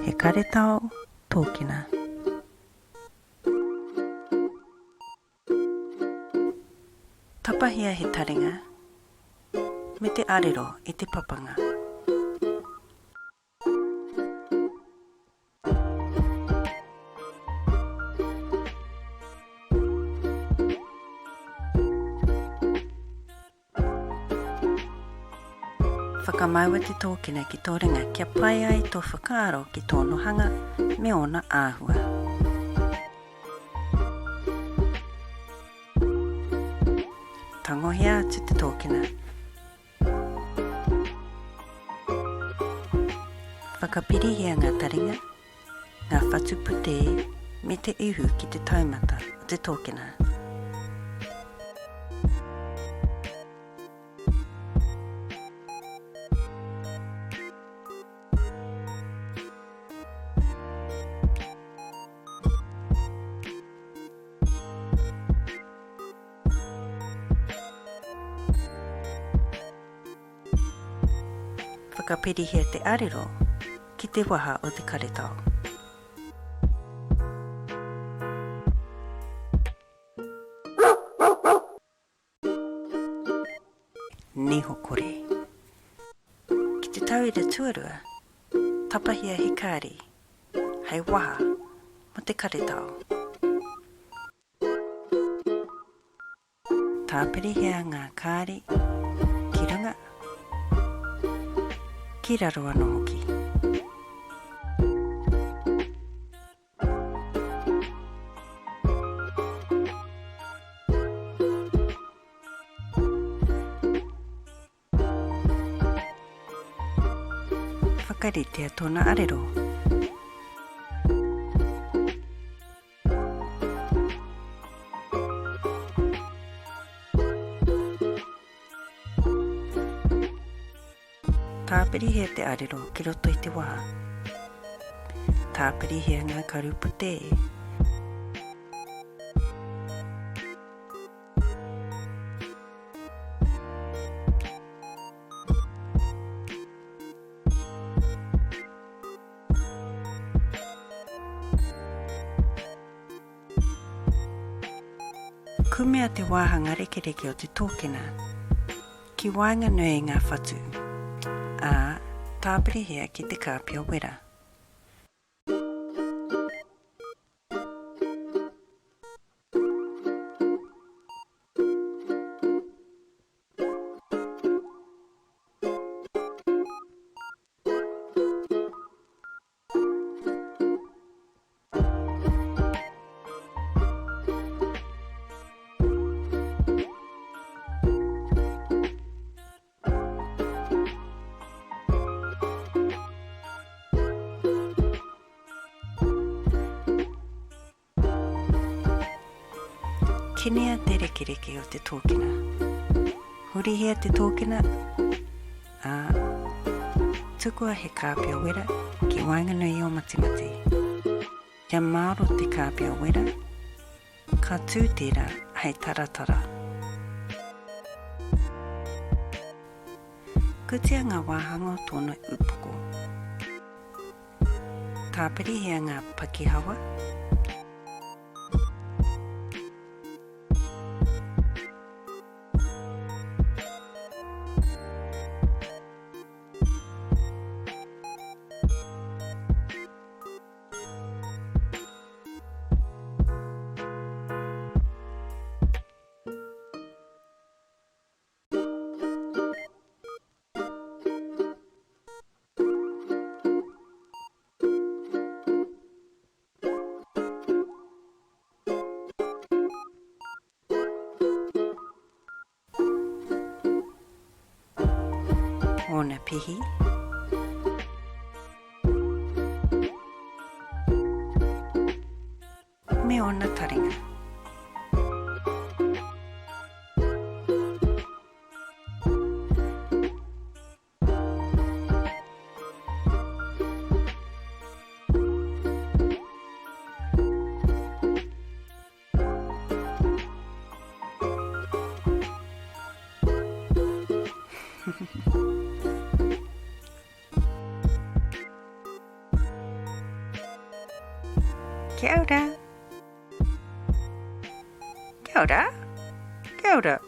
He karetao tōkena. Tapahia he taringa me te arero i te papanga. Whakamaua te tōkena ki tō ringa kia pai ai tō whakaaro ki tōna hanga me ōna āhua. Tangohia atu te tōkena. Whakapirihia ngā taringa, ngā whatu putē me te ihu ki te taumata o te tōkena. Whakapirihia te arero ki te waha o te karetao. Niho kore. Ki te tauira tuarua, tapahia he kāri hei waha mo te karetao. Tāpirihia ngā kāri ki runga, ki raro anō hoki. Whakaritea tōna arero. Tāpirihia te arero ki roto i te waha. Tāpirihia ngā karu putē. Kumea te wāhanga rekereke o te tōkena ki waenganui i ngā whatu, ā, tāpirihia ki te kāpia wera. Kinia te rekereke o te tōkena. Hurihia te tōkena, ā, tukua he kāpia wera ki waenganui o matimati. Kia māro te kāpia wera, ka tū tērā hei taratara. Kutia ngā wāhanga o tōna upoko. Tāpirihia ngā pakihawa. Ōna pihi. Me ōna taringa. Kia ora! Kia ora! Kia ora!